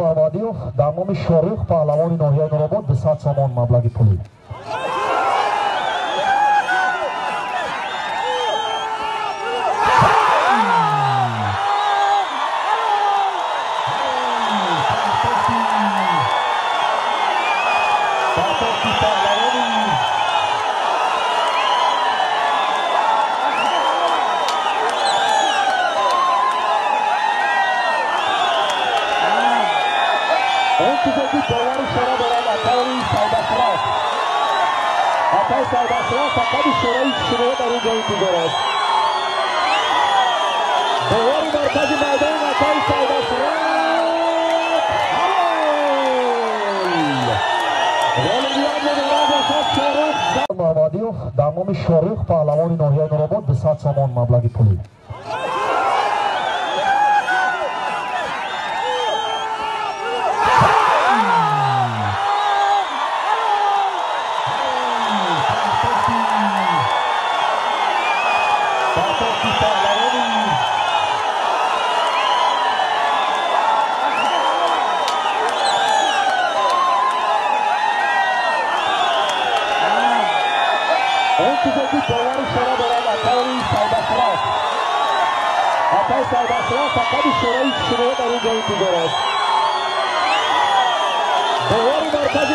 Муҳаммадиёв дар номи Шорух, паҳлавони ноҳияи Нуробод, 200 сомон маблағи пулӣ. Фақат ишораи шумо дар он ҷо интизор аст. Бовари маркази майдон Атои Сайдашраф. Ғолибият муборак бошад Шорух Муҳаммадиёв дар номи Шорух, паҳлавони ноҳияи Нуробод, 200 сомон маблағи пулӣ. Фақат ишораи шумо дар он ҷо интизор аст. Бовари маркази